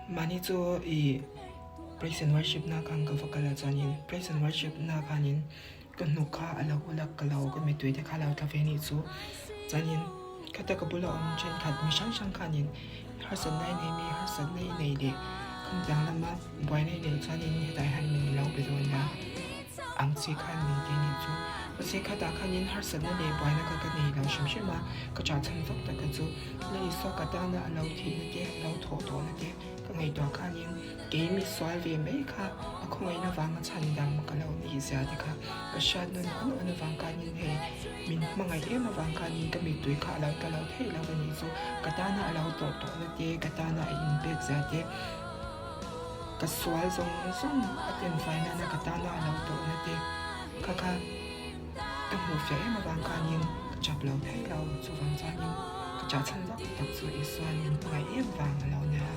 Mahni chu i praise and worship na khan ka va kal a chuanin praise and worship na khanin ka hnuk kha a lo ulak ka lo ka mittui te kha a lo tla ve anih chu chuanin khata ka bula awm thenkhat mi hrang hrang khanin harsatna i nei mi harsatna i nei leh khawngtiang lama buaina i neih chuanin hetah hian min lo be dawn nia ang chi khan min ti anih chu mahse khatah khanin harsatna leh buaina kha ka nei lo hrim hrim a ka chah chhan vak tak kha chu la Isua ka tana a lo thihna te a lo thawh tawhna te ka ngaihtuah khanin kei mi sual ve mai kha a khawngaihna vanga chhan dam ka lo nih zia te kha ka hriat nawn awn awn avang khanin hei min hmangaih em avang khanin ka mittui kha a lo ta lo theih lo anih chu ka tana a lo tawrh tawhna te ka tana a inpek zia te ka sual zawng zawng a tlenfai nana ka tana a lo tawrhna te kha kha ka hmuh fiah em avang khanin ka chap lo thei lo chuvang chuanin ka chah chhan vak tak chu Isua'n min hmangaih em vang a lo nia.